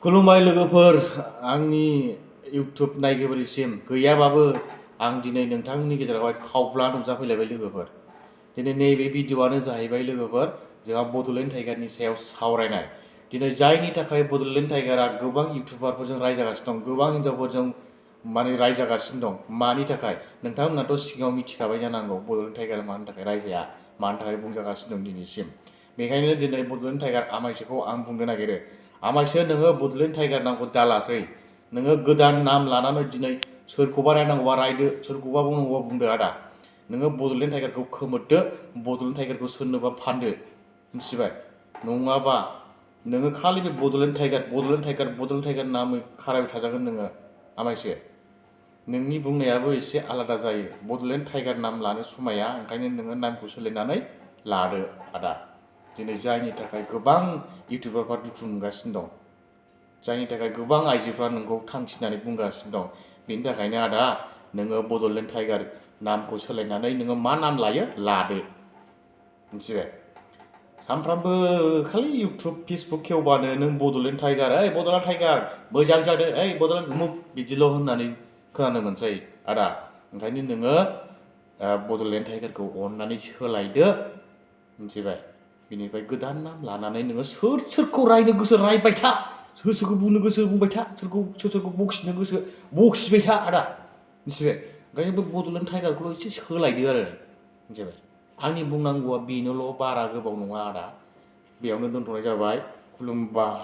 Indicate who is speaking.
Speaker 1: खुलुमबाय लोगोफोर आंनि इउटुब नायगिरिसिम गैयाबाबो आं दिनै नोंथांमोननि गेजेरावहाय खावब्ला नुजाफैलायबाय लोगोफोर। दिनै नैबे भिडिअ'आनो जाहैबाय लोगोफोर जोंहा बड'लेण्ड टाइगारनि सायाव सावरायनाय। दिनै जायनि थाखाय बड'लेण्ड टाइगारा गोबां इउटुबारफोरजों रायजागासिनो दं, गोबां हिनजावफोरजों रायजागासिनो दं। मानि थाखाय नोंथांमोनाथ' सिगाङाव मिथिखाबाय जानांगौ बड'लेण्ड टाइगारा मानि थाखाय रायजाया, मानि थाखाय बुंजागासिनो दं दिनैसिम। बेखायनो दिनै बड'लेण्ड टाइगार आमायसोखौ आं बुंनो नागिरो। आमायसो नोङो बड'लेण्ड टाइगार नामखौ दालासै, नोङो गोदान नाम लानानै दिनै सोरखौबा रायनांगौबा रायदो, सोरखौबा बुंनांगौबा बुंदो आदा। नोङो बड'लेण्ड टाइगारखौ खोमोरदो, बड'लेण्ड टाइगारखौ सोरनोबा फानदो, मिथिबाय? नङाबा नोङो खालि बे बड'लेण्ड टाइगार नामै खारायबाय थाजागोन नोङो आमायसो। नोंनि बुंनायाबो एसे आलादा जायो। बड'लेण्ड टाइगार नाम लानो समाया, ओंखायनो नोङो नामखौ सोलायनानै लादो आदा। दिनै जायनि थाखाय गोबां इउटुबारफ्रा दुखु मोनगासिनो दं, जायनि थाखाय गोबां आइजोफ्रा नोंखौ थांखिनानै बुंगासिनो दं। बेनि थाखायनो आदा नोङो बड'लेण्ड टाइगार नामखौ सोलायनानै नोङो मा नाम लायो लादो, मिथिबाय? सानफ्रामबो खालि इउटुब फेसबुक खेवबानो नों बड'लेण्ड टाइगार, ओइ बड'लेण्ड टाइगार मोजां जादो, ओइ बड'लेण्ड उमुक बिदिल' होननानै खोनानो मोनसै आदा। ओंखायनो नोङो बड'लेण्ड टाइगारखौ अननानै सोलायदो, मिथिबाय? बिनिफ्राय गोदान नाम लानानै नोङो सोरखौ रायनो गोसो रायबाय था, सोरखौ बुंनो गोसो बुंबाय था, सोरखौ बखिनो गोसो बखिबाय था आदा, मिथिबाय? ओंखायनो बे बड'लेण्ड टाइगारखौल' एसे सोलायदो आरो, मिथिबाय? आंनि बुंनांगौआ बेनोल', बारा गोबाव नङा आदा। बेयावनो दोनथ'नाय जाबाय। खुलुमबाय।